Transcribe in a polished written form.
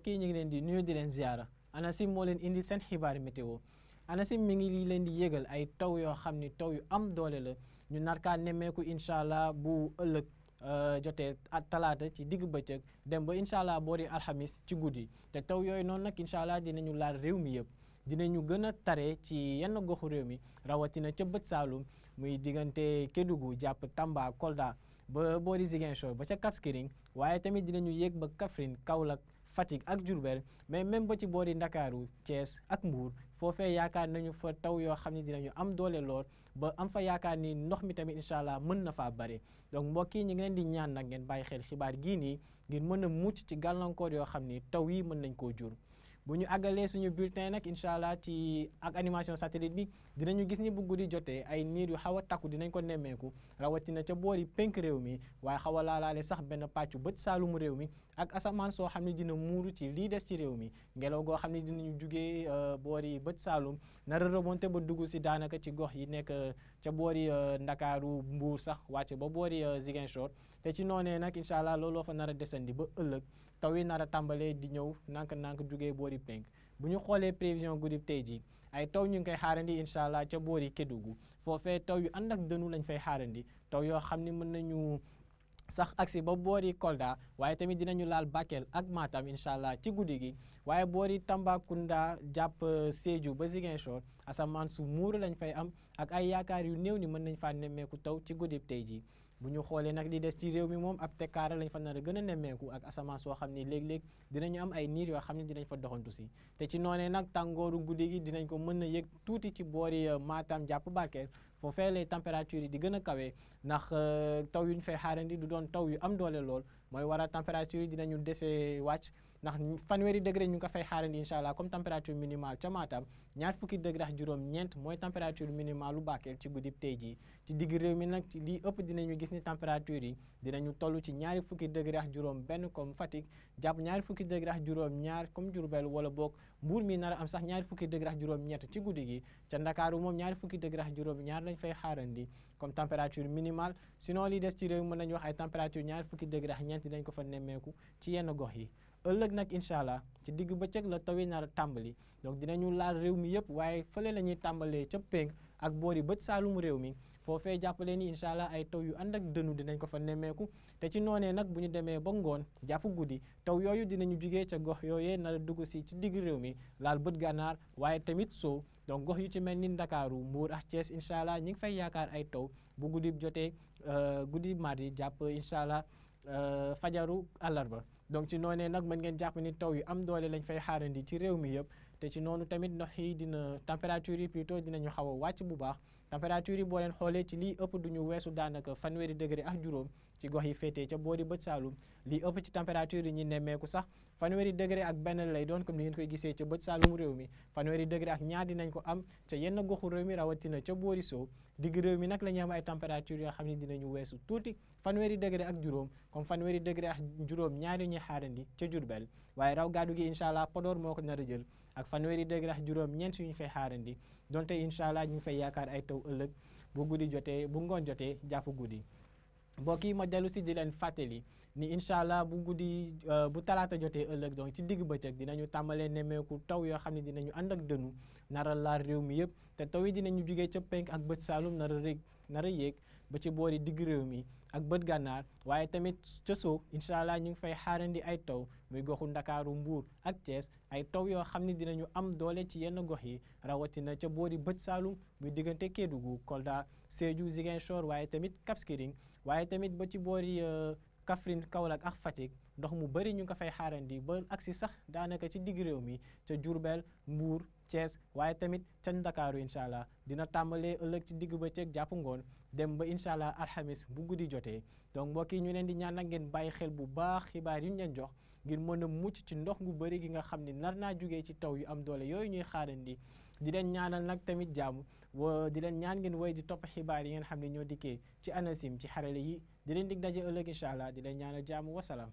mbokk yi ñu ngi leen di nuyu di leen ziara ANACIM moo leen indi seen xibaari météo ANACIM mi ngi leen di yégal ay taw yoo xam ni taw yu am doole la ñu nar kaa nemmeeku incha allah bu ëllëg jotee talaata ci digg bëccëg dem ba incha allah boori alxamis ci guddi te taw yooyu noonu nag incha allah dinañu laal réew mi yëpp dinañu gën a tare ci yenn goxu réew mi rawatina ca bët Saalum muy diggante Kédougou jàpp Tamba Kolda ba boori Ziguinchor ba ca Cap Skirring waaye tamit dinañu yéeg ba Kaffrine Kaolack Fatick ak Diourbel mais même ba ci boori Ndakaaru Thiès ak Mbour foofee yaakaar nañu fa taw yoo xam ne dinañu am doole lool ba am fa yaakaar ni ndox mi tamit incha allah mën na faa bare donc mbokk yi ñu ngi leen di ñaan nag ngeen bàyyi xel xibaar gii nii ngir mën a mucc ci gàllankoor yoo xam ni taw yi mën nañ koo jur. bu ñu àggalee suñu bulletin nag incha allah ci ak animation satellite bi dinañu gis ni bu guddi jotee ay niir yu xaw a takku dinañ ko nemmeeku rawatina ca boori penk réew mi waaye xaw a laalaale sax benn pàccu bët saalumu réew mi ak asamaan soo xam ne dina muuru ci lii des ci réew mi ngelaw goo xam ne dinañu jugee boori bët saalum nar a remonté ba dugg si daanaka ci gox yi nekk ca boori Ndakaaru Mbuur sax wàcce ba boori Ziguinchor te ci noonee nag incha allah looloo fa nar a desandi ba ëllëg taw yi nar a tàmbalee di ñëw nànk-nànk jugee boori penk bu ñu xoolee prévision guddi tey jii ay taw ñu ngi koy xaarandi incha allah ca boori Kédougou foofee taw yu ànd ak dënu lañ fay xaarandi taw yoo xam ne mën nañu sax agsi ba boori Kolda waaye tamit dinañu laal Bakel ak Matam incha allah ci guddi gi waaye boori Tambacounda jàpp Sédhiou ba Ziguinchor asamaan su muuru lañ fay am ak ay yaakaar yu néew ni mën nañ faa nemmeeku taw ci guddi tey jii bu ñu xoolee nag li des ci réew mi moom ab tekkaara lañ fa nar a gën a nemmeeku ak asamaan soo xam ne léeg-léeg dinañu am ay niir yoo xam ne dinañ fa doxantu si te ci noonee nag tàngooru guddi gi dinañ ko mën a yëg tuuti ci boori Matam jàpp Bakel foofee les températures yi di gën a kawe ndax taw yu ñu fay xaarandi du doon taw yu am doole lool mooy waral température yi dinañu dese wàcc ndax fanweeri degré ñu ngi ko fay xaarandi incha allah comme température minimale ca Matam ñaar fukki degré ak juróom-ñeent mooy température minimale lu Bakel ci guddi tey jii ci digg réew mi nag lii ëpp dinañu gis ni température yi dinañu toll ci ñaari fukki degré ak juróom-benn comme Fatick jàpp ñaari fukki degré ak juróom-ñaar comme Diourbel wala boog Mbuur mi nar a am sax ñaari fukki degré ak juróom-ñett ci guddi gi ca Ndakaaru moom ñaari fukki degré ak juróom-ñaar lañ fay xaarandi comme température minimale sinon li des ci réew mi mën nañu wax ay température ñaari fukki degré ak ñeent dañ ko fa nemmeeku ci yenn gox yi ëllëg nag incha allah ci digg bëccëg la taw yi nar a tàmbali donc dinañu laal réew mi yëpp waaye fële la ñuy tàmbalee ca pénk ak boori bët saalumu réew mi foofee jàppale ni incha allah ay taw yu ànd ak dënu dinañ ko fa nemmeeku te ci noonee nag bu ñu demee ba ngoon jàpp guddi taw yooyu dinañu jugee ca gox yooyee nar a dugg si ci digg réew mi laal bët gànnaar waaye tamit soow donc gox yu ci mel ni Ndakaaru Mbuur ak Thiès incha allah ñi ngi fay yaakaar ay taw bu guddi jotee guddi mardi jàpp incha allah fajaru àllarba donc ci noonee nag mën ngeen jàpp ni taw yu am doole lañ fay xaarandi ci réew mi yëpp te ci noonu tamit ndox yi dina température yi plutôt dinañu xaw a wàcc bu baax température yi boo leen xoolee ci lii ëpp duñu weesu daanaka fanweeri degré ak juróom ci gox yi féetee ca boori bët Saalum lii ëpp ci température yi ñi nemmeeku sax fanweeri degré ak benn lay doon comme ni ngeen koy gisee ca bët Saalum réew mi fanweeri degré ak ñaar dinañ ko am ca yenn goxu réew mi rawatina ca boori sow digg réew mi nag la ñu am ay température yoo xam ne dinañu weesu tuuti fanweeri degré ak juróom comme fanweeri degré ak juróom ñaari ñuy xaarandi ca Diourbel waaye raw gàddu gi incha allah Podor moo ko nar a jël ak fanweeri degré ak juróom ñeent yu ñu fay xaarandi donte incha allah ñu ngi fay yaakaar ay taw ëllëg bu guddi jotee bu ngoon jotee jàpp guddi mbokk yi ma dellu si di leen fàttali ni incha allah bu guddi bu talaata jotee ëllëg donc ci digg bëccëg dinañu tàmbalee nemmeeku taw yoo xam ne dinañu ànd ak dënu nara laal réew mi yëpp te taw yi dinañu jugee ca penk ak bët saalum nar a yéeg ba ci boori digg réew mi ak bët gànnaar waaye tamit ca soow incha allah ñu ngi fay xaarandi ay taw muy goxu Ndakaaru Mbuur ak Thiès ay taw yoo xam ne dinañu am doole ci yenn gox yi rawatina ca boori bët saalum muy diggante Kédougou Kolda Sédhiou Ziguinchor waaye tamit Cap Skirring waaye tamit ba ci boori Kaffrine Kaolack ak Fatick ndox mu bëri ñu ngi ko fay xaarandi ba agsi sax daanaka ci digg réew mi ca Diourbel Mbuur Thiès waaye tamit ca Ndakaaru incha allah dina tàmbalee ëllëg ci digg bëccëg jàpp ngoon dem ba incha allah alxamis bu guddi jotee donc mbokk yi ñu leen di ñaan nag ngeen bàyyi xel bu baax xibaar yu ñu leen jox ngir mën a mucc ci ndox gu bëri gi nga xam ne nar naa jugee ci taw yu am doole yooyu ñuy xaarandi di leen ñaanal nag tamit jàmm di leen ñaan ngeen woy di topp xibaar yi ngeen xam ne ñoo dikkee ci ANACIM ci xarale yi di leen dig daje ëllëg incha allah di leen ñaanal jàmm wasalaam